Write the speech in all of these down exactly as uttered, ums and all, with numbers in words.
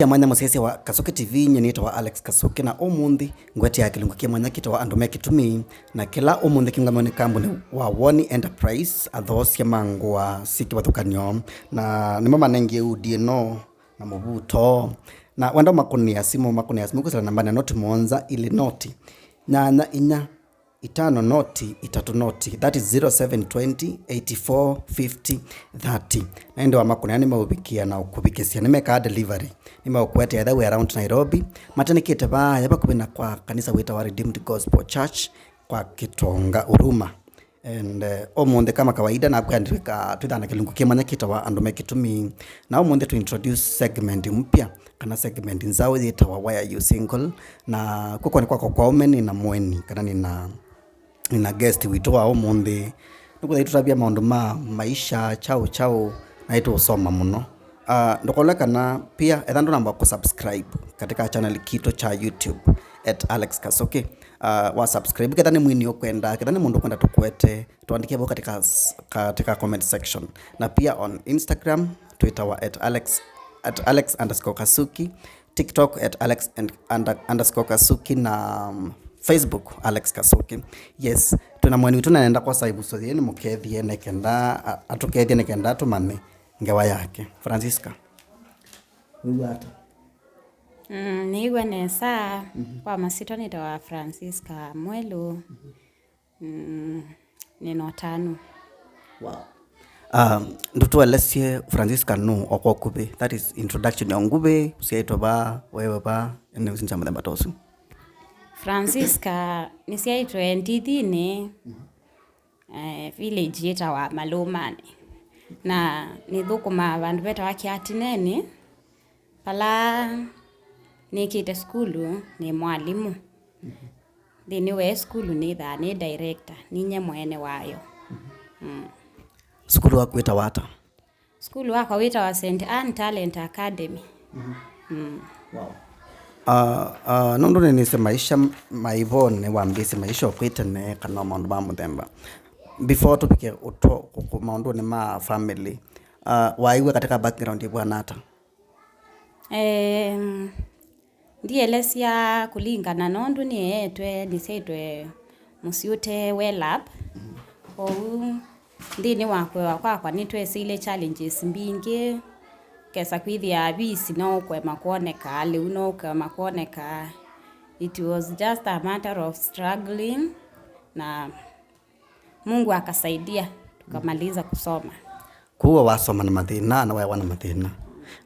Ya mwanya mũsyaĩĩsya wa Kasuki T V, nyie nĩtawa Alex Kasuki, na ũmũnthĩ ngwetee kĩlungu kĩ mwanya kĩtawa Andũ me Kĩtumi, na kĩla ũmũnthĩ kĩũngamĩwe nĩ kambuni wa Woni Enterprise, athoosya ma ngũa syĩ kĩvathũkany'o, na nĩmo manengie udi ĩno na mũvuto. Na wenda makũnĩa simũ, makũnĩa simũ kwĩsĩla nambanĩ ya noti mũonza ilĩ noti nyanya inya itano noti itatũ noti, that is zero seven twenty eighty four fifty thirty. Na ĩndĩ wamakũnĩa nĩmeũvikĩa na ũkũvikĩsya, nĩmekaa delivery, nĩmeũkũetea either wĩ around Nairobi, matandĩkĩte vaaya vakuvĩ na kwa kanisa wĩtawa Redeemed Gospel Church kwa Kitonga Huruma. And uh, ũmũnthĩ kama kawaida nakwĩa ndĩka twĩthana kĩlungu kĩmanya kĩtawa Andũ me Kĩtumi, na ũmũnthĩ tu introduce segment mpya kana segment nzaũ yĩtawa Why Are You Single? Na kuko nĩ kwakwa kwa ũme nĩ na mũeni kana nĩ na nĩ na guest witũ wa ũmũnthĩ. Nĩkwĩthĩa itũtavya maũndũ ma maisha chau chau, na itũũsoma mũno. Uh, ndũkole kana pia etha ndũnamba kũsubscribe katika channel kitũ cha YouTube at Alex Kasuki. Uh, wa subscribe ketha nĩ mwini ũkwenda, ketha nĩ mũndũ ũkwenda tũkwete, twandĩke vau katika, katika comment section. Na pia on Instagram twĩtawa at Alex, at Alex underscore Kasuki, TikTok at Alex and, under, underscore Kasuki, na um, Facebook Alex Kasuki. Yes, twĩna mwini witũ na nenda kwosa ĩvuso yĩĩ nĩmũkethie nĩkenda atũkethie nĩkenda tũmanye ngewa yake. Francisca, wĩw'a ata? Mm, nĩw'a nesa. Mhm. Kwa masitwa nĩtawa Francisca Mwelu. Mhm. Mm, nĩ na ũtanu. Wow. Um, ndũtũelesye Francisca nũ o kwa ũkuvĩ, that is introduction ya nguvĩ, ũsyaĩtwe va, wewe va, ene ũsinja mũthemba ta ũsu. Francisca nĩsyaĩtwe Ndithinĩ, eh, village yĩtawa Malũmanĩ, na nĩthũkũmaa vandũ vetawa Kĩatinenĩ. Vala nĩkĩte sukulu nĩ mwalimũ. Nthĩnĩ wa sukulu nĩthaa nĩ director, ninye mwene wayo. Mm. Sukulu waku wĩtawa ata? Sukulu wakwa wĩtawa Saint Anne Talent Academy. Mm. Wow. Uh, uh, nũndũ nĩnĩsĩ maisha maivonĩ wambĩĩsye maisha ũkwĩtene kana maũndũ ma mũthemba, before tũvike ũtũ maũndũnĩ ma family, uh, waĩw'a katika background ĩvwana ata? Em, ndielesya kũlingana nũndũ nĩeetwe, nĩsyaĩtwe mũsyĩ ũte well up. Kwoou nthĩnĩ wa kũewa kwakwa nĩtwesĩile challenges mbingĩ, kesa kwĩthĩa visi no ũkũema kwoneka, lĩu no ũkũema kwoneka. It was just a matter of struggling na Mungu akasaidia tukamaliza kusoma. Kwoou wasoma na mathĩna na waewa na mathĩna,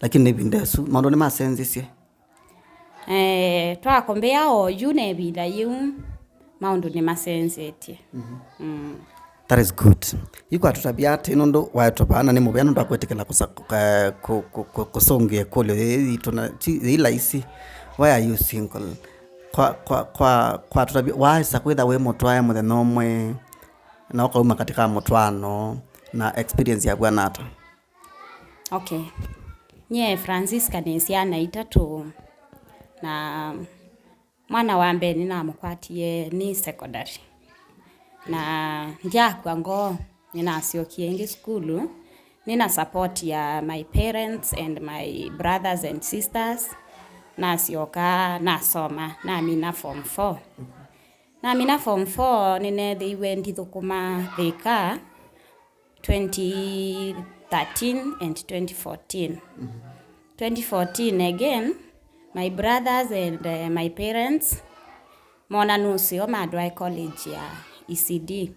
lakini ĩvinda ĩsu maũndũ nĩmasenzisye? Eh, twakombea oyu na ĩvinda yĩu maũndũ nĩmasenzetye. Mm. That is good. Yu kwatũtavya atĩ nũndũ waetwe vaa na nĩ mũvea nũndũ wa kwĩtĩkĩla kũsa-, eh, kũ-, kũ-, kũ-, kũsũngĩa ĩkũlyo yĩĩ yitũ na ti yĩĩ laisi, why are you single? Kwa, kwa, kwa, kwatũtavya waĩsa kwĩtha wĩ mũtwae mũthenya ũmwe na ũkauma katika mũtwaano na experience ya vwana ata? Okay. Nyie Francisca nĩ syana itatũ, na mwana wa mbee nĩnamũkwatie nĩ secondary. Na ndyakwa ngoo, nĩnasyokie ĩngĩ sukulu. Nĩna support ya my parents and my brothers and sisters. Nasyoka, nasoma, namina form four. Namina form four, nĩneethĩiwe ndithũkũma Thĩka twenty thirteen and twenty fourteen. Twenty fourteen again, my brothers and, eh, my parents mona nũseo matwae college ya E C D.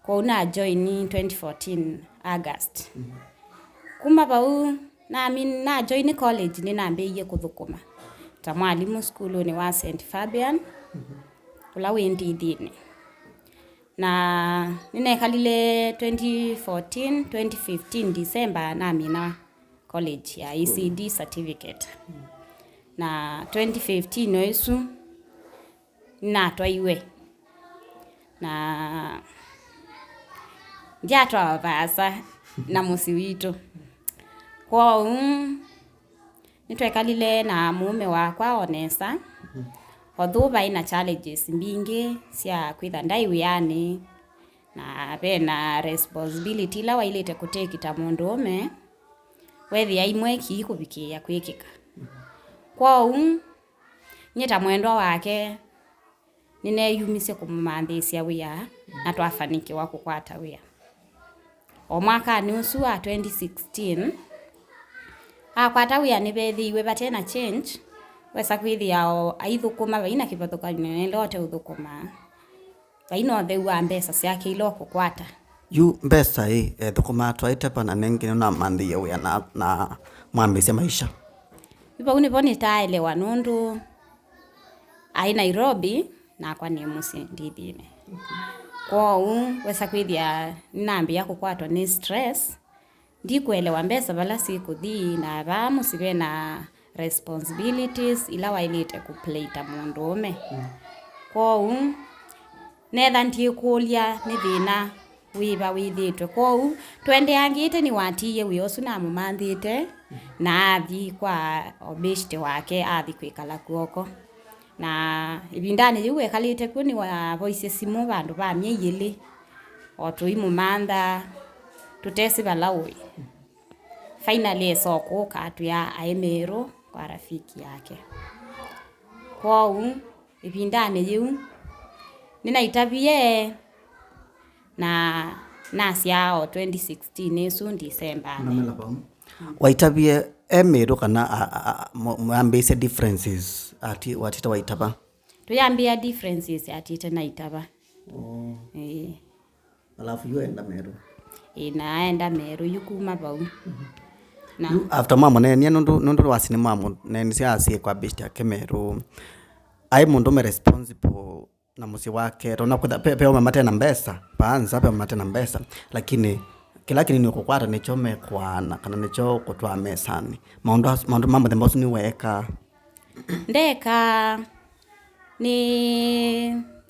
Kwoou na join twenty fourteen August. Kuma vau, nami na join college, nĩnambĩĩie kũthũkũma ta mwalimũ sukulunĩ wa Saint Fabian, ũla wĩ Ndithinĩ. Na nĩnekalile twenty fourteen, twenty fifteen December namina college ya E C D certificate. Na twenty fifteen o ĩsu, nĩnatwaiwe na ndyatwawa vaasa na mũsyĩ witũ. Kwoou nĩtwekalile na mũũme wakwa o nesa, although vaĩ na challenges mbingĩ sya kwĩtha ndaĩ wĩanĩ, na ve na responsibility ila wailĩte kũtake ta mũndũũme. Weethĩa imwe ki kũvikĩĩa kwĩkĩka. Kwoou, nyie ta mwendwa wake, nĩneeyumisye kũmũmanthĩĩsya wĩa, na twafanikiwa kũkwata wĩa. O mwakanĩ ũsu wa twenty sixteen, akwata wĩa nĩvethĩiwe vate na change, wesa kwĩthĩa o aithũkũma vai na kĩvathũkany'o na ĩla ũteũthũkũma. Vai na ũtheu wa mbesa syake ila ũkũkwata. Yu mbesa ĩ, ethũkũmaa twaĩte va na nengĩ nũnamanthĩie wĩa na, na mwambĩĩsya maisha? Yu vau nĩvo nĩtaaelewa nũndũ aĩ Nairobi, nakwa nĩ mũsyĩ ndithĩnĩ. Kwoou wesa kwĩthĩa nĩnambĩĩa kũkwatwa nĩ stress, ndikũelewa mbesa vala sikũthi, na vaa mũsyĩ ve na responsibilities ila waĩlĩte kũplay ta mũndũũme. Kwoou netha ndyĩkũlya nĩ thĩna wĩva wĩthĩtwe. Kwoou twendeangĩte nĩwatiie wĩa ũsu namũmanthĩte, na athi kwa obeshte wake athi kwĩkala kw'oko. Na ĩvindanĩ yĩu wekalĩte kw'o nĩwavoisye simũ vandũ va myei ĩlĩ, o tũimũmantha tũtesĩ vala ũĩ. Finally esa o kũka atwĩa aĩ Merũ kwa rafiki yake. Kwoou ĩvindanĩ yĩu nĩnaitavie na nasyaa o twenty sixteen ĩsu December. Namela vau. Waitavie e Merũ kana a- a- a- mũ- mwambĩĩsye differences ati watĩte waitava? Tũyambĩĩa differences atĩte naitava. Oh. Ĩĩ. Alafu yu enda Merũ. Ĩĩ, naenda Merũ yu kuma vau. Na yu after mwamũneenie nũndũ nũndũ wasi nĩ mwamũneenisye asie kwa best yake Merũ, aĩ mũndũme responsible na mũsyĩ wake, tona kwĩtha pe- peo mate na mbesa, paanza peo mate na mbesa, lakini kĩla kĩnini ũkũkwata nĩkyo mekwaana kana nĩkyo kũtwaa mesanĩ. Maũndũ asu- maũndũ ma mũthemba ũsu nĩweekaa? Ndekaa nĩ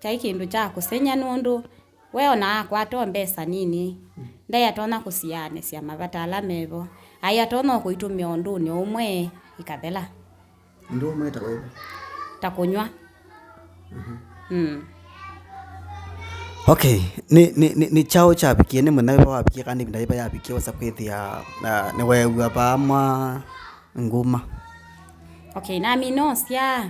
kyaĩ kĩndũ kya kũseng'ya nũndũ we ona akwata o mbesa nini, ndaĩ atonya kũsianĩsya mavata ala mevo. Aĩ atonya o kũitũmĩa ũndũnĩ ũmwe ikathela. Ũndũ ũmwe ta wĩva? Ta kũnyw'a. Mhm. Mm. Okay, nĩ, nĩ, nĩ, nĩ kyaũ kyavikie, nĩ mũthenya wĩva wavikie, kana nĩ ĩvinda yĩva yavikie wesa kwĩthĩa, ah, nĩweew'a vaa mwa nguma? Okay, namina ũsyaa,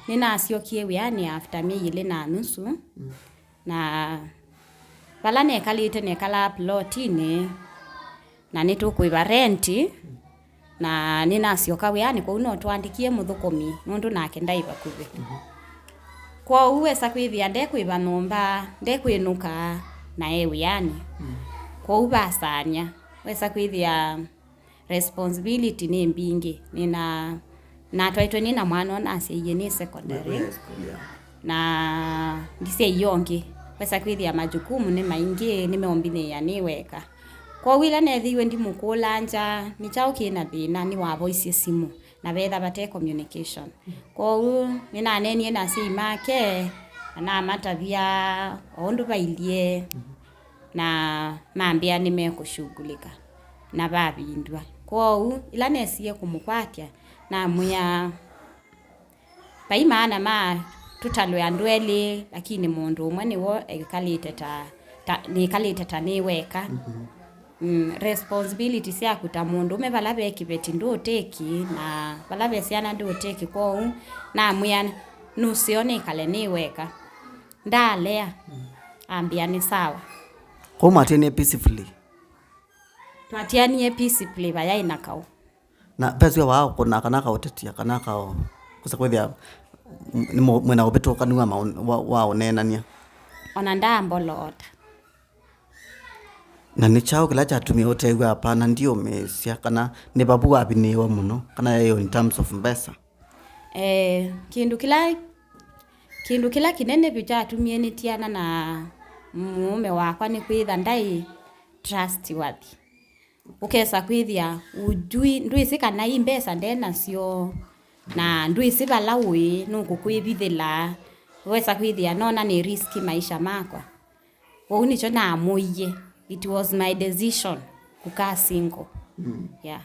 nĩnasyokie wĩanĩ after myei ĩlĩ na nusu. Mm. Na vala nekalĩte, nekalaa plotinĩ, na nĩtũkũĩva renti, na nĩnasyoka wĩanĩ, kwoou no tũandĩkie mũthũkũmi, nũndũ nake ndaĩ vakuvĩ. Kwoou wesa kwĩthĩa ndekwĩva nyũmba, ndekwĩnũka, na e wĩanĩ. Kwoou vasaany'a, wesa kwĩthĩa responsibility nĩ mbingĩ. Nĩna natwaĩtwe nĩ na mwana ũnasyaie nĩ secondary. Wĩ high school, yeah. Na ndisyaie ũngĩ. Wesa kwĩthĩa majukumu nĩ maingĩ, nĩmeũmbinĩĩa nĩ weka. Kwoou ĩla neethĩiwe ndimũkũlangya nĩ kyaũ kĩ na thĩna, nĩwavoisye simũ na vetha vate communication. Kwoou nĩnaneenie na asyai make na namatavya o ũndũ vailyĩ. Na mambĩa nĩmekũshughulika na vavindw'a. Kwoou ĩla nesie kũmũkwatya, namwĩa, vai maana ma tũtalwe andũ elĩ, lakini mũndũ ũmwe nĩwe ekalĩte ta, ta, nĩkalĩte ta nĩ weka. Mm, responsibility syaku ta mũndũũme, vala ve kĩveti ndũũtĩki, na vala ve syana ndũũtĩki. Kwoou namwĩa nũseo nĩkale nĩ weka. Ndaalea, ambĩa nĩ sawa. Kwoou mwatianie peacefully? Twatianie peacefully, vayaĩ na kaũ. Na vesio waa ũkũna kana akaũtetia kana akaũ kũsa kwĩthĩa m- nĩ mũ- mwĩna ũvĩtũkanu wa maũ- wa- wa ũneenany'a? Ona ndaamboloota. Na nĩ kyaũ kĩla kyatumie ũtew'a hapana ndiũmĩĩsya kana nĩ vavu wavinĩĩwe mũno kana yaĩ in terms of mbesa? Eh, kĩndũ kĩla kĩndũ kĩla kĩnene vyũ kyatumie nĩtiana na mũũme wakwa nĩ kwĩtha ndaĩ trustworthy. Ũkesa kwĩthĩa ũjui, ndwĩsĩ kana i mbesa nde nasyo, na ndwĩsĩ vala ũĩ, nũkũkwĩvithĩla. Wesa kwĩthĩa nona nĩ risk maisha makwa. Ũu nĩkyo namũie. It was my decision kũkaa single. Mm. Yeah.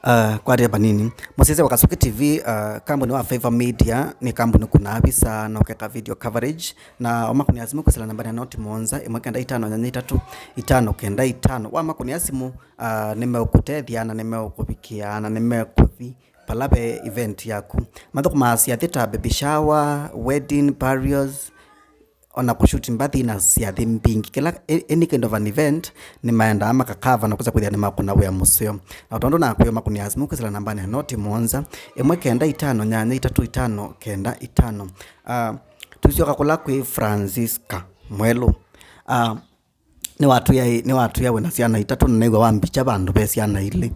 Uh, kwatĩe vanini. Mũsyaĩĩsya wa Kasuki T V, uh, kambuni wa Favor Media nĩ kambuni kunaa visa na ũkeka video coverage. Na wamakũnĩa simũ kwĩsĩla namba ya noti mũonza, ĩmwe kenda itano nyanya itatũ, itano kenda itano. Wamakũnĩa simũ, uh, nĩmeũkũtethya na nĩmeũkũvikĩa na nĩmekũthi vala ve event yaku. Mathũkũmaa syathĩ ta baby shower, wedding, burials, ona kũshuti mbathi na syathĩ mbingĩ. Kĩla a-, any kind of an event, nĩmaendaa makakava na kwĩsa kwĩthĩa nĩmakũna wĩa mũseo. Na tondũ nakwĩwa makũnĩaa simũ kwĩsĩla nambanĩ ya noti mũonza, ĩmwe kenda itano nyanya itatũ itano kenda itano. Ah, tũisyoka kũla kwĩ Francisca Mwelũ. Ah, nĩwatwĩa, nĩwatwĩa wĩna syana itatũ na nĩw'a wambikya vandũ ve syana ilĩ.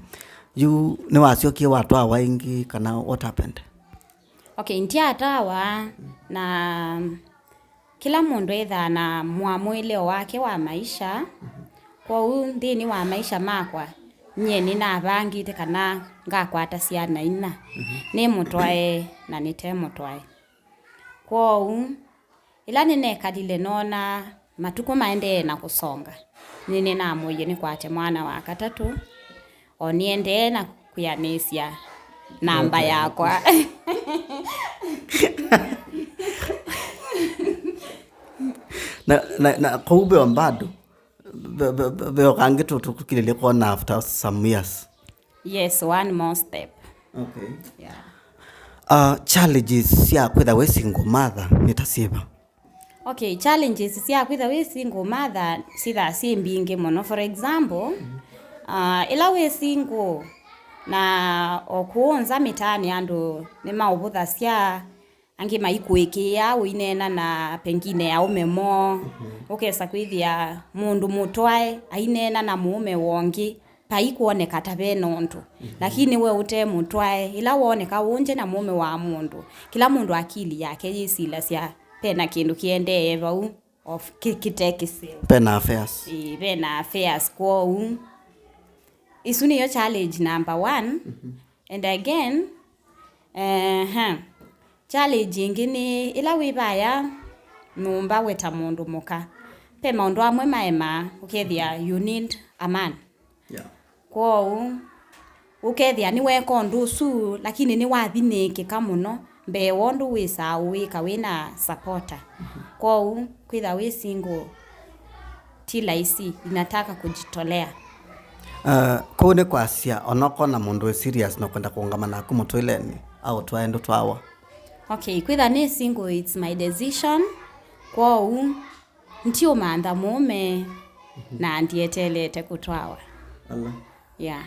Yu nĩwasyokie watwawa ĩngĩ kana what happened? Okay, ndyatawa, na kĩla mũndũ ethaa na mũamũĩlĩo wake wa maisha. Kwoou nthĩnĩ wa maisha makwa, nyie nĩnavangĩte kana ngakwata syana ina, nĩ mũtwae na nĩte mũtwae. Kwoou ĩla nĩnekalile noona matukũ maendee na kũsonga, nĩnĩnamũie nĩkwate mwana wa katatũ, o nĩendee na kwĩanĩsya namba yakwa. Na, na, na kũu veo bado ve, ve, ve, veo kangĩ tũ-, tũkilĩlye kwona after some years. Yes, one more step. Okay. Yeah. Uh, challenges sya kwĩtha wĩ single mother nĩ ta syĩva? Okay, challenges sya kwĩtha wĩ single mother sithaa syĩ mbingĩ mũno. For example, uh, ĩla wĩ single na o kũũ nza mĩtaanĩ andũ nĩmaũvũthasya, angĩ maikũĩkĩĩa ũineena na pengine aũme moo. Ũkesa kwĩthĩa mũndũ mũtwae aineena na mũũme wongĩ, paikwoneka ta ve na ũndũ. Lakini we ũte mũtwae, ĩla wooneka ũngye na mũũme wa mũndũ, kĩla mũndũ akili yake yĩsilasya ve na kĩndũ kĩendee vau, of kĩ-, kĩte kĩseo. Ve na affairs. Ĩĩ, ve na affairs. Kwoou, isu nĩyo challenge number one. And again, ehe, challenge ĩngĩ nĩ ĩla wĩ vaya nyũmba weta mũndũ mũka. Ve maũndũ amwe maemaa, ũkethĩa you need a man. Yeah. Kwoou, ũkethĩa nĩweeka ũndũ ũsu, lakini nĩwathinĩkĩka mũno mbee wa ũndũ wĩsaa ũwĩka wĩ na supporter. Kwoou, kwĩtha wĩ single ti laisi, inataka kujitolea. Uh, kũu nĩ kwasya, onokorwo na mũndũ wĩ serious na ũkwenda kũũngama naku mũtũĩlenĩ, aũtwae ndũtwawa. Okay, kwĩtha nĩ single, it's my decision. Kwoou, ndiũmantha mũũme na ndieteelete kũtwawa. Ala. Yeah.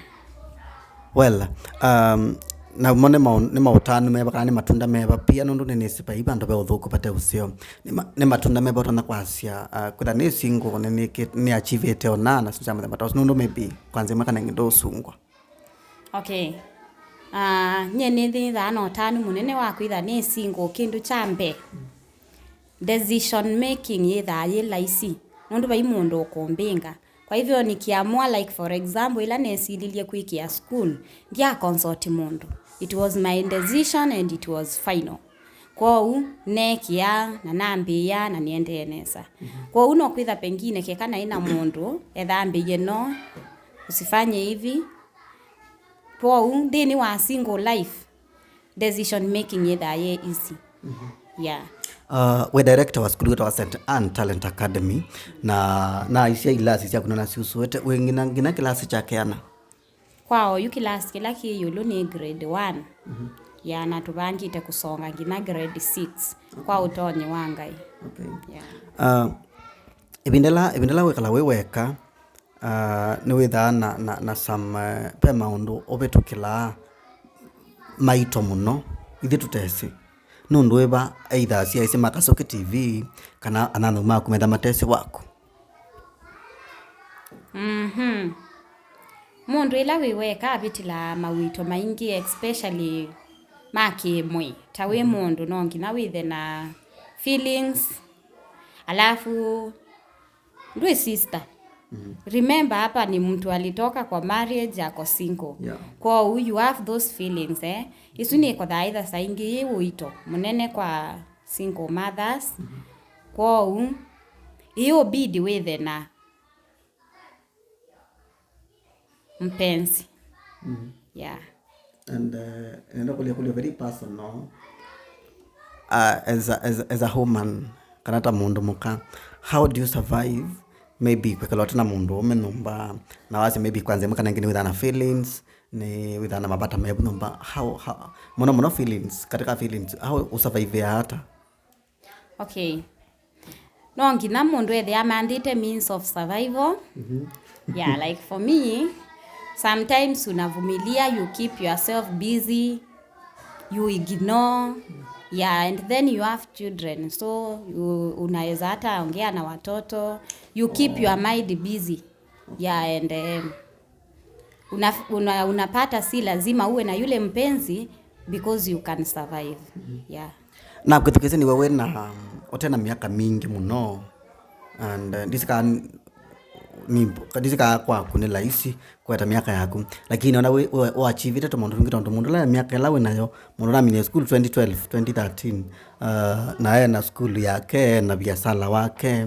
Well, um, na mo nĩ mau-, nĩ maũtanu meva kana nĩ matunda meva pia, nũndũ nĩnĩsĩ vai vandũ ve ũthũku vate ũseo. Nĩ ma-, nĩ matunda meva ũtonya kwasya, uh, kwĩtha nĩ single, nĩ, nĩ, nĩ achievĩte ona na syĩndũ sya mũthemba ta ũsu, nũndũ maybe kwanza ĩmwe kana ĩngĩ ndũũsungwa? Okay. Uh, nyie nĩthĩthaa na ũtanu mũnene wa kwĩtha nĩ single. Kĩndũ kya mbee, decision making yĩthaa yĩ laisi, nũndũ vai mũndũ ũkũmbĩnga. Kwa hivyo nikiamua, like, for example, ĩla nesililye kwĩkĩa school, ndya consult mũndũ. It was my decision and it was final. Kwoou neekĩa na nambĩĩa na nĩendee nesa. Kwoou no kwĩtha pengine keka naĩ na mũndũ ethambĩie, no, usifanye hivi. Kwoou nthĩnĩ wa single life, decision making yĩthaa yĩ easy. Yeah. Uh, wĩ director wa sukulu wĩtawa Saint Anne Talent Academy, na naisya ilasi syaku na nasyusuĩte, wĩ nginya, nginya kĩlasi kya keana? Kwa oyu kĩlasi kĩla kĩ ĩũlũ nĩ grade one. Ya, na tũvangĩte kũsonga nginya grade six kwa ũtonyi wa Ngai. Okay. Yeah. Uh, ĩvinda ĩla, ĩvinda ĩla wĩkala wĩ weka, uh, nĩwĩthaa na, na, na some, uh, ve maũndũ ũvĩtũkĩlaa maito mũno, ithyĩ tũtesĩ. Nũndũ wĩva either asyaĩsye makasũke T V, kana anyanyaũ maku metha matesĩ waku? Mhm. Mũndũ ĩla wĩ weka avĩtĩlaa mawĩto maingĩ, especially ma kĩmwĩĩ. Ta wĩ mũndũ, no nginya wĩthe na feelings, alafu ndwĩ sister. Remember, hapa ni mtu alitoka kwa marriage, ako single. Yeah. Kwoou you have those feelings, eh? Isu nĩ kũthaitha saingĩ yĩ ũito mũnene kwa single mothers. Kwoou, ĩũbidi wĩthe na mpenzi. Yeah. And, uh, nenda kũlya kũlya very personal. Uh, as a, as a, as a woman, kana ta mũndũ mũka, how do you survive maybe kwĩkala ũte na mũndũ ũme nyũmba, na wasya maybe kwanza ĩmwe kana ĩngĩ nĩwĩthaa na feelings, Nĩ wĩthaa na mavata mevu nyũmba, how, how, mũno mũno feelings, katika feelings, how ũsurvive ata? Okay. No nginya mũndũ ethĩa amantĩte means of survival. Yeah, like for me, sometimes unavumilia, you keep yourself busy, you ignore, yeah, and then you have children, so you, unaweza hata ongea na watoto, you keep your mind busy, yeah, and um, una, una, unapata si lazima uwe na yule mpenzi because you can survive. Yeah. Na kwĩthukĩĩsya nĩwe wĩ na, um, ũte na myaka mingĩ mũno, and uh, ndisikaa ni- ndisikaa kwaku nĩ laisi kweta myaka yaku, lakini ona wĩ- wĩ- ũachivĩte tũmaũndũ twingĩ, tondũ mũndũ ũla myaka ĩla wĩ nayo, mũndũ naminie school twenty twelve, twenty thirteen, uh, na ena school yake na viasala wake.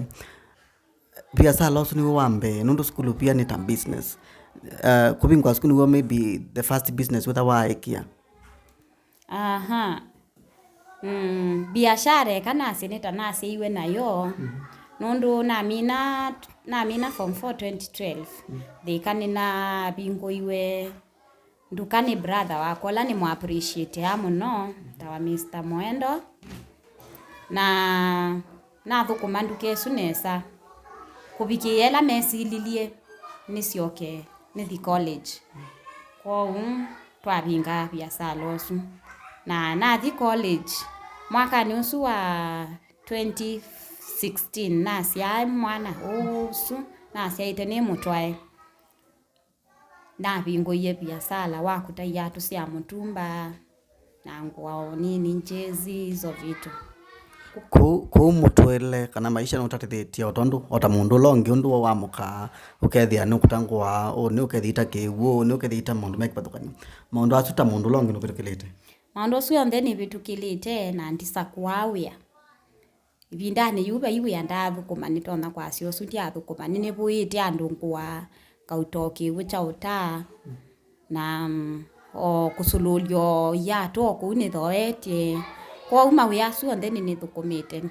Viasala ũsu nĩw'o wa mbee, nũndũ sukulu pia nĩ ta business. Uh, kũvingũa sukulu nĩw'o maybe the first business wĩtha waaĩkĩa. Aha. Mm, biashara eka nasye nĩ ta nasyaiwe nayo, nũndũ namina, namina form four twenty twelve, Thĩka nĩnavingũiwe nduka nĩ brother wakwa ũla nĩmũ appreciatea mũno, ta wa Mister Mwendo. Na nathũkũma nduka ĩsu nesa kũvikĩĩa ĩla mesililye nĩsyoke nĩthi college. Kwoou twavinga viasala ũsu. Na nathi college mwakanĩ ũsu wa twenty sixteen, nasyaa mwana ũsu nasyaĩte nĩmũtwae. Navingũie viasala wa kũta iatũ sya mũtumba na ngũa o nini, njezi, iso vitu. Kũu, kũu mũtũĩle kana maisha nũtatĩthĩtye o tondũ o ta mũndũ ũla ũngĩ ũndũ wamũkaa, ũkethĩa nũkũta ngũa, ũnĩ ũkethĩa ita kĩw'ũ, ũnĩ ũkethĩa ita maũndũ me kĩvathũkany'o. Maũndũ asu ta mũndũ ũla ũngĩ nũvĩtũkĩlĩte? Maũndũ asu onthe nĩvĩtũkĩlĩte na ndisakũaa wĩa. Ĩvindanĩ yĩu vai wĩa ndaathũkũma, nĩtonya kwasya ũsu ndyaathũkũma, nĩnĩvũĩte andũ ngũa, ngauta o kĩw'ũ kya ũtaa, na mm, o kũsũlũlya o iatũ o kũu nĩthoetye. Kwoou mawĩa asu onthe nĩnĩthũkũmĩte.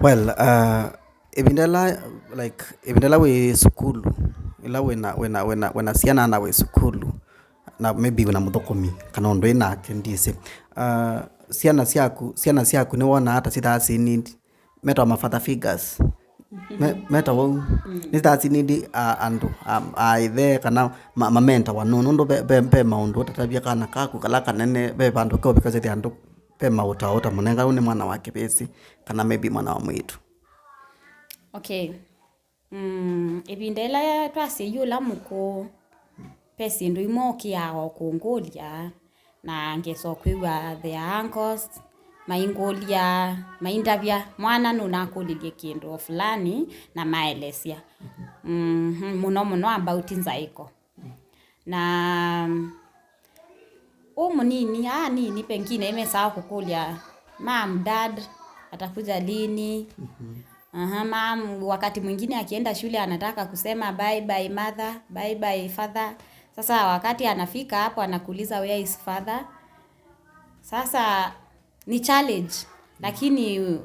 Well, uh, ĩvinda ĩla, like, ĩvinda ĩla wĩ sukulu, ĩla wĩna, wĩna, wĩna, wĩna syana na wĩ sukulu, na maybe wĩna mũthũkũmi kana ũndũ wĩ nake, ndyĩsĩ. Uh, syana syaku, syana syaku nĩwonaa ta syĩthaa syĩ need, metawa ma father figures? Me- metawa ũu? Nĩsyĩthaa syĩ need a andũ, a, a ĩthe kana ma- mamentawa nũũ? Nũndũ ve, ve, ve maũndũ ũtatavya kana kaku kala kanene, ve vandũ keũvika syĩthĩa andũ, ve maũtaũta mũnenganwe nĩ mwana wa kĩvĩsĩ kana maybe mwana wa mwĩĩtu. Okay. Mm, ĩvinda ĩla twasyaiwe ũla mũkũũ, ve syĩndũ imwe ũkĩaa o kũngũlya, na ngesa o kwĩw'a their uncles maingũlya, maindavya, "Mwana nũnakũlilye kĩndũ o fulani?" Na maelesya. Mhm, mũno mũno about nzaĩko. Na ũ mũnini, aa nini pengine mesaa kũkũlya, "Mom, dad atakuja lini?" Aha, mom wakati mwingine akienda shule anataka kusema, "Bye bye mother, bye bye father." Sasa wakati anafika hapo anakuuliza, "Where is father?" Sasa ni challenge, lakini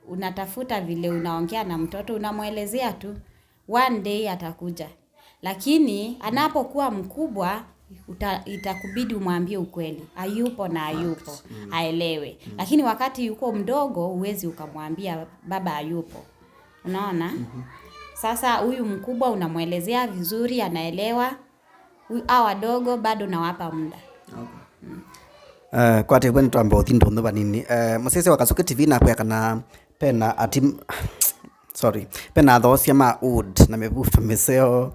unatafuta vile unaongea na mtoto, unamwelezea tu, one day atakuja. Lakini anapokuwa mkubwa, uta- itakubidi umwambie ukweli, hayupo na hayupo, aelewe. Lakini wakati yuko mdogo, huwezi ukamwambia baba hayupo. Unaona? Sasa huyu mkubwa unamwelezea vizuri, anaelewa. Hu- Hawa wadogo bado nawapa muda. Uh, kwatĩw'e nĩtwamba ũthi ndũnũ vanini. Uh, mũsyaĩĩsya wa Kasuku T V nakwĩa kana pena ati sorry, pena athoosya ma wood na mĩvuto mĩseo.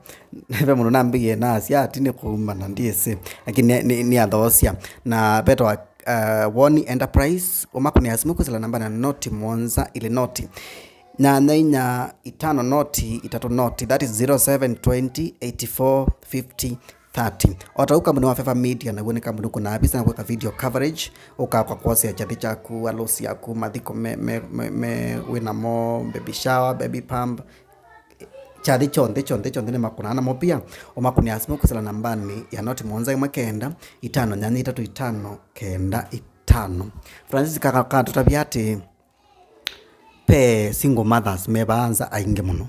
Ve mũndũ nambĩie nasya ati nĩ kũuma na ndyĩsĩ, lakini nĩ, nĩ, nĩ athoosya. Na vetawa uh, Woni Enterprise, ũmakũnĩa simũ kwĩsĩla namba na noti mũonza ilĩ noti nyanya inya itano noti itatũ noti, that is zero seven twenty eighty four fifty thirty. O ta ũu kambuni wa Fefa Media naw'o nĩ kambuni ũkũnaa visa na kwĩka video coverage, ũkaa kwa kwosea kyathĩ kyaku, alũsi yaku, mathiko me, me, me, me wĩ namo, baby shower, baby pump, kyathĩ kyonthe kyonthe kyonthe nĩmakũnaa namo pia. Ũmakũnĩa simũ kwĩsĩla nambanĩ ya noti mũonza ĩmwe kenda itano nyanya itatũ itano kenda itano. Francis Kaka katũtavya atĩ, ve single mothers me vaa nza aingĩ mũno,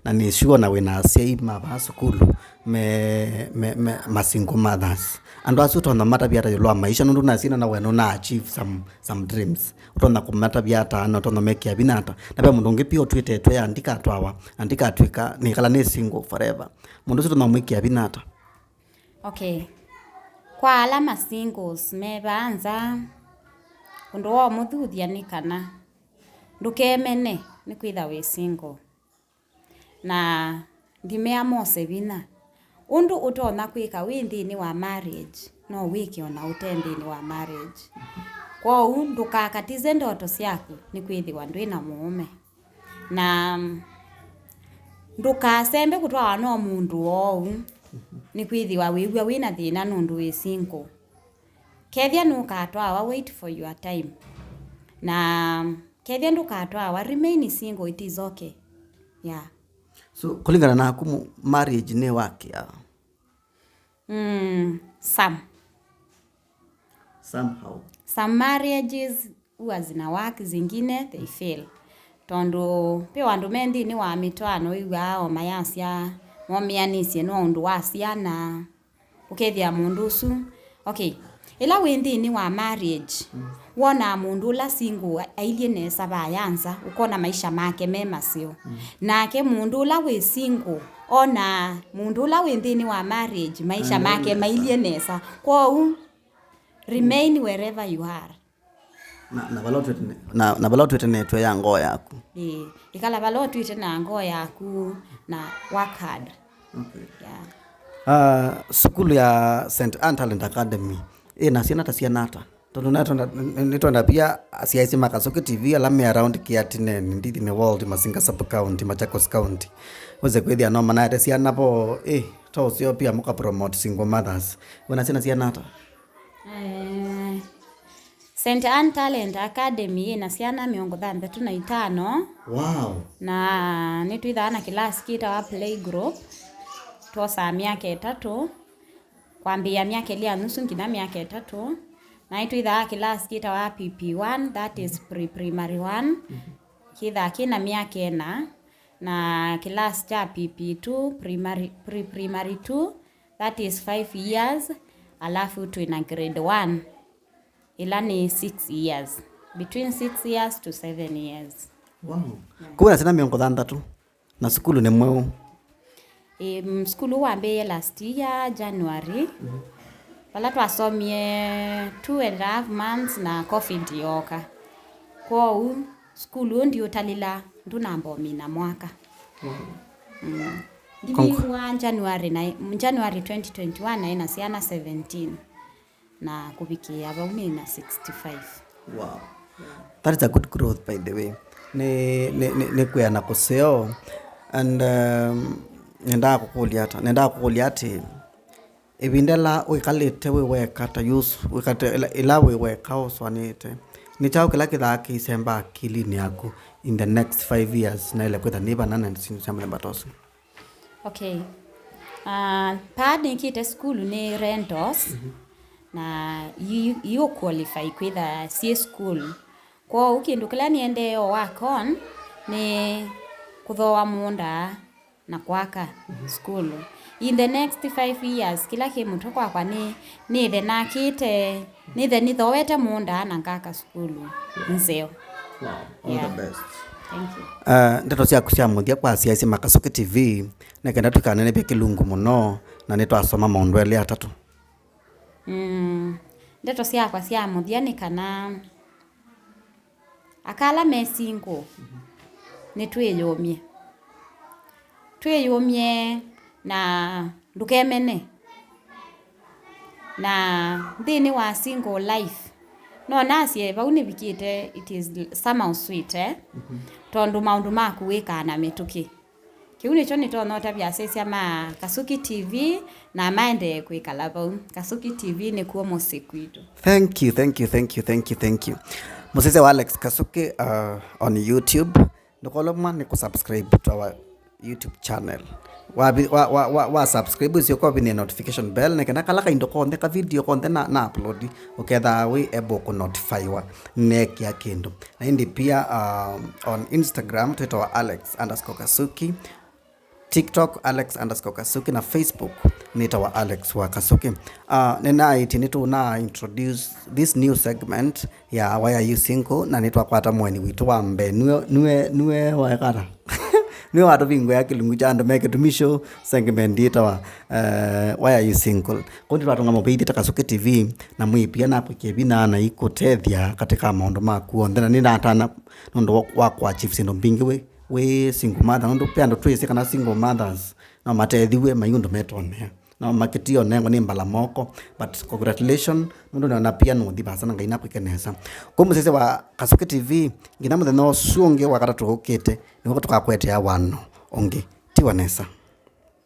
na nĩ sure na wĩna asyai ma vaa sukulu, me, me, me, ma single mothers. Andũ asu ũtonya matavya ata ĩũlũ wa maisha, nũndũ nasina na wena na achieve some, some dreams. Ũtonya kũmatavya ata, na ũtonya mekĩa vinya ata? Na ve mũndũ ũngĩ pia ũtwĩtetwe ya ndikatwawa, na ndikatwĩka, nĩkala nĩ single forever. Mũndũ ũsu ũtonya mwĩkĩa vinya ata? Okay. Kwa ala ma singles me vaa nza, ũndũ wa ũmũthuthya nĩ kana ndũkemene nĩ kwĩtha wĩ single. Na ndimea mose vinya. Ũndũ ũtonya kwĩka wĩ nthĩnĩ wa marriage, no wĩke ona ũte nthĩnĩ wa marriage. Kwoou ndũkakatize ndoto syaku nĩ kwĩthĩwa ndwĩ na mũũme. Na ndũkasembe kũtwawa no mũndũ oou, nĩ kwĩthĩwa wĩw'a wĩ na thĩna nũndũ wĩ single. Kethĩa nũkatwawa, wait for your time. Na kethĩa ndũkatwawa, remain single, it is okay. Yeah. So, kũlingana naku, mu-, marriage nĩ wakĩa? Mm, some. Somehow. Some marriages huwa zina work, zingine they fail. Tondũ ve andũ me nthĩnĩ wa mĩtwaano wĩw'aa o mayasya momĩanĩsye no ũndũ wa syana. Ũkethĩa mũndũ ũsu, okay, ĩla wĩ nthĩnĩ wa marriage, wonaa mũndũ ũla single ailyĩ nesa vaya nza, ũkona maisha make me maseo. Nake mũndũ ũla wĩ single, onaa mũndũ ũla wĩ nthĩnĩ wa marriage, maisha make mailyĩ nesa. Kwoou, remain wherever you are. Na, na vala ũtwĩte ne-, na, na vala ũtwĩte netwe ya ngoo yaku. Ĩĩ, ĩkala vala ũtwĩte na ngoo yaku na work hard. Okay. Yeah. Ah, sukulu ya Saint Anne Talent Academy ĩna syana ta siana ata? Tondũ nĩtwenda, nĩtwenda pia asyaĩsya ma Kasuki T V ala me around Kiatinen, Ndithini Ward, Masinga Sub County, Machakos County, wĩse kwĩthĩa no manaete syana vo, eh, to ũseo pia mũka promote single mothers. Wĩna syana siana ata? Eh, Saint Anne Talent Academy ĩna syana mĩongo thanthatũ na itano. Wow. Na nĩtwĩthaa na kĩlasi kĩtawa playgroup, twosaa myaka ĩtatũ, kwambĩĩa myaka ĩlĩ ya nusu nginya myaka ĩtatũ. Na nĩtwĩthaa kĩlasi kĩtawa P P one, that is pre-primary one. Kĩthaa kĩna myaka ĩna, na kĩlasi kya P P two, primary, pre-primary two, that is five years, alafu twĩna grade one, ĩla nĩ six years, between six years to seven years. Wow. Kũu na syana mĩongo thanthatũ, na sukulu nĩ mweũ? Ĩĩ, mm, sukulu wambĩĩe last year, January, vala twasomie two and a half months na covid yooka. Kwoou, sukulu ũũ ndiũtalĩla, ndũnamba ũmina mwaka. Mm. Ndimĩw'a January na, January twenty twenty-one naĩ na syana seventeen, na kũvikĩĩa vau nĩ na sixty-five. Wow. That is a good growth, by the way. Nĩ, nĩ, nĩ, nĩ kwĩa na kũseo. And, um, nendaa kũkũlya ata? Nendaa kũkũlya atĩ, ĩvinda ĩla wĩkalĩte wĩ weka ta youth, wĩkate, ĩla, ĩla wĩ weka ũsũanĩte, nĩ kyaũ kĩla kĩthaa kĩisemba akilinĩ yaku in the next five years, naĩle kwĩtha nĩ vana na syĩndũ sya mũthemba ta ũsu? Okay. Ah, paa nĩkĩte sukulu nĩ rentals, na yu, yu qualify kwĩtha syĩ school. Kwoou kĩndũ kĩla nĩendee o work on nĩ kũthooa mũũnda na kwaka sukulu. In the next five years, kĩla kĩ mũtwe kwakwa nĩ, nĩthe nakĩte, nĩthe nĩthooete mũũnda na ngaka sukulu nzeo. Wow, all the best. Thank you. Uh, ndeto syaku sya mũthya kwa asyaĩsya ma Kasuki T V, nĩ kenda tũikanenevye kĩlungu mũno, na nĩtwasoma maũndũ elĩ atatũ. Mm, ndeto syakwa sya mũthya nĩ kana aka ala me single, nĩtwĩyũmye. Twĩyũmye na ndũkemene. Na nthĩnĩ wa single life, no nasye vau nĩvikĩte, it is somehow sweet, eh? Tondũ maũndũ maku wĩkaa na mĩtũkĩ. Kĩu nĩkyo nĩtonya ũtavya asyaĩsya ma Kasuki T V, na maendee kwĩkala vau. Kasuki T V nĩkw'o mũsyĩ kwitũ. Thank you, thank you, thank you, thank you, thank you. Mũsyaĩsya wa Alex Kasuki, uh, on YouTube. Ndũkolomwa nĩ kũsubscribe to our YouTube channel. Wa, wa, wa, wa, wa subscribe, ũsyoka ũvinie notification bell, nĩ kana kala kaindo konthe, ka video konthe na, na upload, ũkethaa wĩ able kũnotifywa neekĩa kĩndũ. Na ĩndĩ pia, um, on Instagram, twĩtawa Alex underscore Kasuki. TikTok, Alex underscore Kasuki, na Facebook nĩtawa Alex wa Kasuki. Uh, nĩnaĩtye nĩtũna introduce this new segment ya Why Are You Single, na nĩtwakwata mũeni witũ wa mbee. Nue, nue, nue waekata. Nue watũvingũĩa kĩlungu kya andũ me kĩtumi show, segment yĩtawa, uh, Why Are You Single. Kũu nĩtwatũnga mũvĩithĩ ta Kasuki T V, na mwĩpia nakwĩkĩa vinya na ikũtethya katika maũndũ maku onthe. Na nĩnatana nũndũ wa, wa kũachieve syĩndũ mbingĩ wĩ wĩ single mother, nũndũ ve andũ twĩsĩ kana single mothers no matethiw'e mai ũndũ metonea, no makĩtionengwa nĩ mbala moko, but congratulation, nũndũ nĩona pia nũthi vasa na Ngai nakwĩke nesa. Kũu mũsese wa Kasuki T V, nginya mũthenya ũsu ũngĩ wa katatũ ũkĩte, nĩw'o tũkakwetea wano ũngĩ. Tiwa nesa.